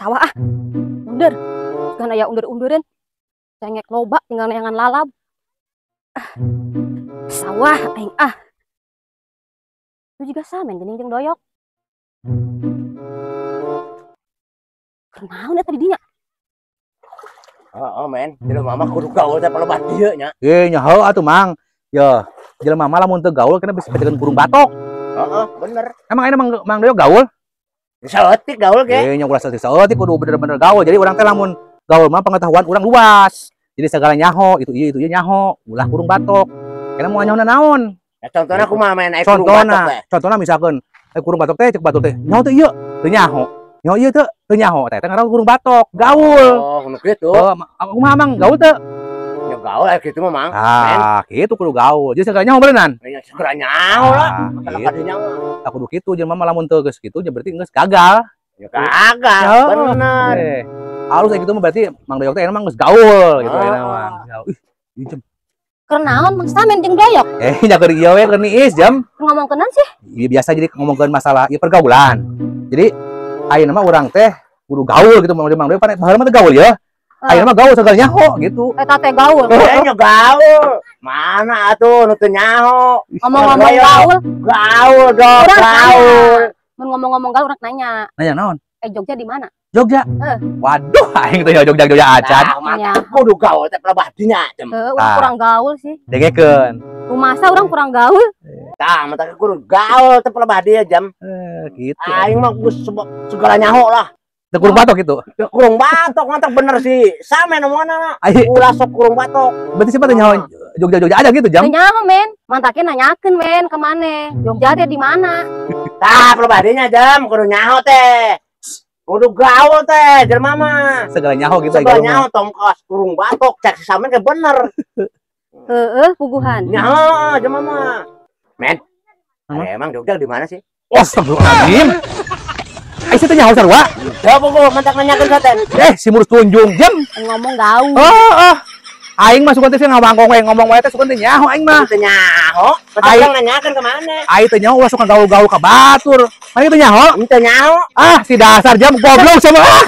Sawah ah. Mundur. Kan aya undur-undureun. Cengek loba tinggal neangan lalab. Ah. Sawah aing ah. Itu juga samen geuning jeung doyok. Kunaon eta di dinya? Heeh, men. Jelema mah kudu gaul teh palebah dieu nya. Eh, nya heuh atuh, Mang. Yeuh, jelema mah lamun teu gaul kena bisa pacakeun kurung batok. Heeh, bener. Emang ayeuna Mang Doyok gaul? Saeutik gaul ge. Eh, nya ulah saeutik kudu bener-bener gaul. Jadi urang teh lamun gaul mah pengetahuan urang luas. Jadi segala nyaho, itu ieu nyaho, ulah kurung batok. Kena moal nyaho naon? Ya contohna kumaha men aya kurung batok teh? Contohna misalkan aya kurung batok teh cek batur teh. Nyaho teh ieu, teu nyaho. Nyaho ieu teu, teu nyaho. Teh teh ngaran kurung batok, gaul. Oh, nu kitu. Heuh, kumaha Mang gaul teu? Ya gaul aya kitu mah Mang. Ah, kitu kudu gaul. Jadi segala nyaho beureunan? Ya segala nyaho lah. Masalah kadinya mah. Tah kudu kitu jelema mah lamun teu geus kitu nya berarti geus gagal. Ya gagal, bener. Halus kayak gitu mah berarti Mang Doyok teh emang geus gaul gitu ayeuna mah. Ih, ieu jam. Keur naon Mang Samen jeung Doyok? Nya keur ieu we keur niis jam. Ngomongkeun sih? Iya biasa jadi ngomongkeun masalah ieu pergaulan. Jadi ayeuna mah urang teh kudu gaul gitu Mang Doyok pan baheula mah teh gaul ya. Ayeuna mah gaul segala nyaho gitu. Eta teh gaul. Nya gaul. Mana atuh nu teu nyaho? Ngomong-ngomong gaul. Gaul dong, gaul. Mun ngomong-ngomong gaul urang nanya. Nanya naon? Jogja di mana? Jogja. Waduh, aing teh Jogja Jogja acan. Nah, kudu gaul teh pelebah dinya. Urang kurang gaul sih. Dengekeun. Rumasa urang kurang gaul. Tah, mata kudu gaul teh pelebah dia jam. Gitu. Aing mah geus segala nyaho lah. Teu kurung batok gitu. Teu kurung batok, mantap bener sih. Same omonganna. Ulah sok kurung batok. Berarti siapa teh nyaho Jogja Jogja aja gitu jam? Teu nyaho men. Mantakeun nanyakeun men ke maneh. Jogja teh di mana? Tah, pelebah dinya jam kudu nyaho teh. Kudu gaul teh, jelema mah. Segala nyaho gitu. Segala nyaho tongkos kurung batok cek si Samen ke bener. Heeh, puguhan. Nyaho jelema mah. Men. Emang Jogja di mana sih? Astagfirullahaladzim. Ai teh nyaho sarua? Teu puguh mentak nanyakeun saten. Si murus tunjung jam. Ngomong gaul. Heeh. Aing mah sugan teh ngawangkong we ngomong wae teh sugan teh nyaho aing mah. Teu nyaho. Aing nanyakeun ka maneh. Aing teh nyaho ulah suka gaul-gaul ka batur. Mana teh nyaho? Teu nyaho. Ah, si dasar jam goblok sama. Ah.